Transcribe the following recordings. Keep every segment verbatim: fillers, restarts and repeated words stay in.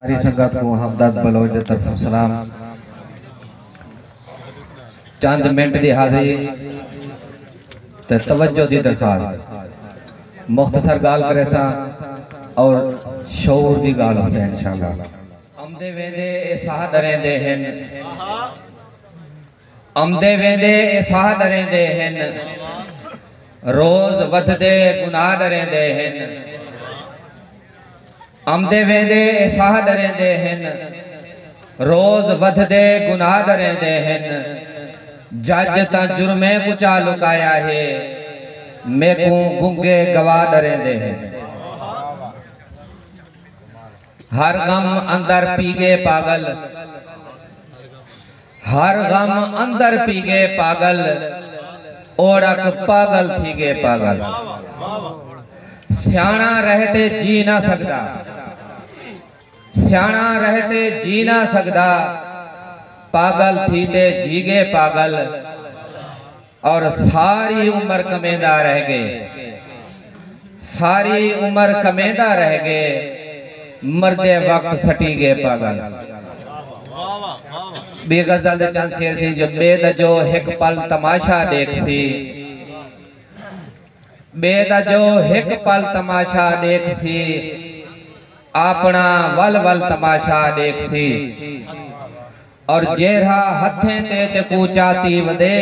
ساری سنگت کوں ہمدرد بلوچ دے طرفوں سلام۔ چند منٹ دی حاضری تے توجہ دی درخواست۔ مختصر ڳالھ کریساں اور شعور دی ڳالھ ہوسے انشاءاللہ۔ امدے ویندے اے ساہ ݙریندے ہن، امدے ویندے اے ساہ ݙریندے ہن، روز ودھدے گناہ ݙریندے ہن۔ امدے ویندے اے ساہ ݙریندے ہن، روز ودھدے گناہ ݙریندے ہن۔ جج تاں جرمیں کوں چا لکایا ہے، میکوں گنگے گواہ ݙریندے ہن۔ ہر غم اندر پی ڳئے پاڳل، ہر غم اندر پی ڳئے پاڳل، اوڑک پاڳل تھی ڳئے پاڳل۔ سیاݨا رہ تے جی نہ سڳدا، سیاݨا رہ تے جی نہ سڳدا، پاڳل تھی تے جی ڳئے پاڳل۔ اور ساری عمر کمیندا رہ ڳئے، ساری عمر کمیندا رہ ڳئے، مردے وقت سٹی ڳئے پاڳل۔ ٻی غزل دے چند شعر سی جو ٻئے دا جو ہک پل تماشا ݙیکھسی، ٻئے دا جو ہک پل تماشا ݙیکھسی، آپݨا ول ول تماشا ݙیکھسی۔ اور جیرھا ہتھیں تے تے کوچاتی ودے،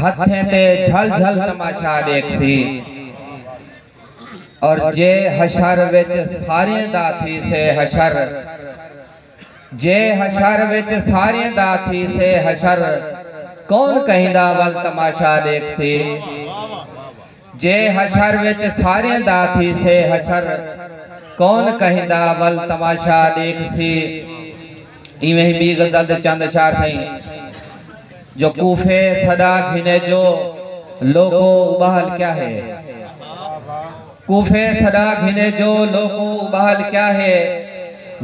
ہتھیں تے جھل جھل تماشا ݙیکھسی۔ اور جے حشر وچ ساریں دا تھیسے حشر، جے حشر وچ ساریں دا تھیسے حشر، کون کہیں دا ول تماشا ݙیکھسی؟ جے حشر وچ ساریں دا تھیسے حشر، کون کہیں دا ول تماشا ݙیکھسی۔ ایویں ہی ٻی غزل دے چند اشعار تھئیں جو کوفے صدا گھنے جو لوکو ٻاہل کیا ہے، کوفے صدا گھنے جو لوکو ٻاہل کیا ہے،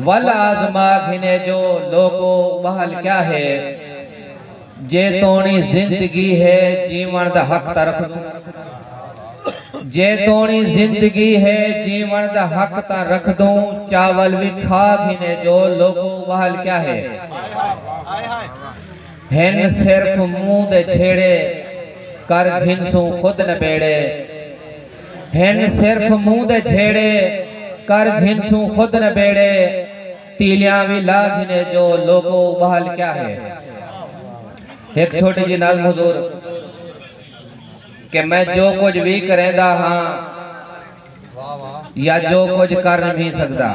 ول آزما گھنے جو لوکو ٻاہل کیا ہے۔ جے توݨی زندگی ہے جیوݨ دا حق تاں رکھدوں، جے توݨی زندگی ہے جیوݨ دا حق تاں رکھدوں، چاول وی کھا گھنے جو لوکو ٻاہل کیا ہے۔ ہن صرف منہ دے جھیڑے کر گھنسوں خود نبیڑے، ہن صرف منہ دے جھیڑے کر گھنسوں خود نبیڑے، تیلیاں وی لا گھنے جو لوکو ٻاہل کیا ہے۔ ہک چھوٹی جی نظم حضور کہ میں جو کجھ وی کریندا ہاں یا جو کجھ کر نمھی سڳدا،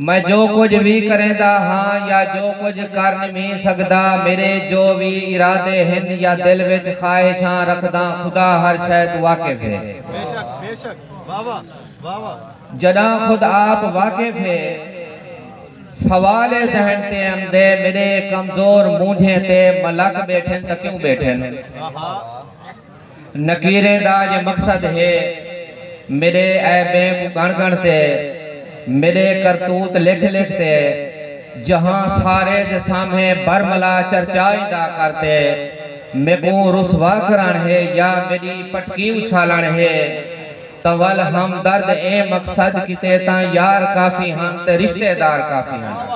میں جو کجھ وی کریندا ہاں یا جو کجھ کر نمھی سڳدا، میݙے جو وی ارادے ہن یا دل وچ خواہشاں رکھداں، خدا ہر شے توں واقف ہے۔ بے شک، بے شک۔ واہ واہ، واہ واہ۔ جݙاں خود آپ واقف ہے، سوال اے ذہن تے امدے، میݙے کمزور مونجھیں تے ملک ٻیٹھن تاں کیوں ٻیٹھن؟ نکیریں دا جے مقصد ہے، میݙے عیبیں کوں ڳݨ ڳݨ تے، میݙے کرتوت لکھ لکھ تے، جہاں سارے دے سامھے برملا چرچا ایندا کر تے، میکوں رسوا کرݨ ہے یا میݙی پٹکی اچھالݨ ہے، تاں ول ہمدرد ایں مقصد کیتے تاں یار کافی ہن تے رشتے دار کافی ہن۔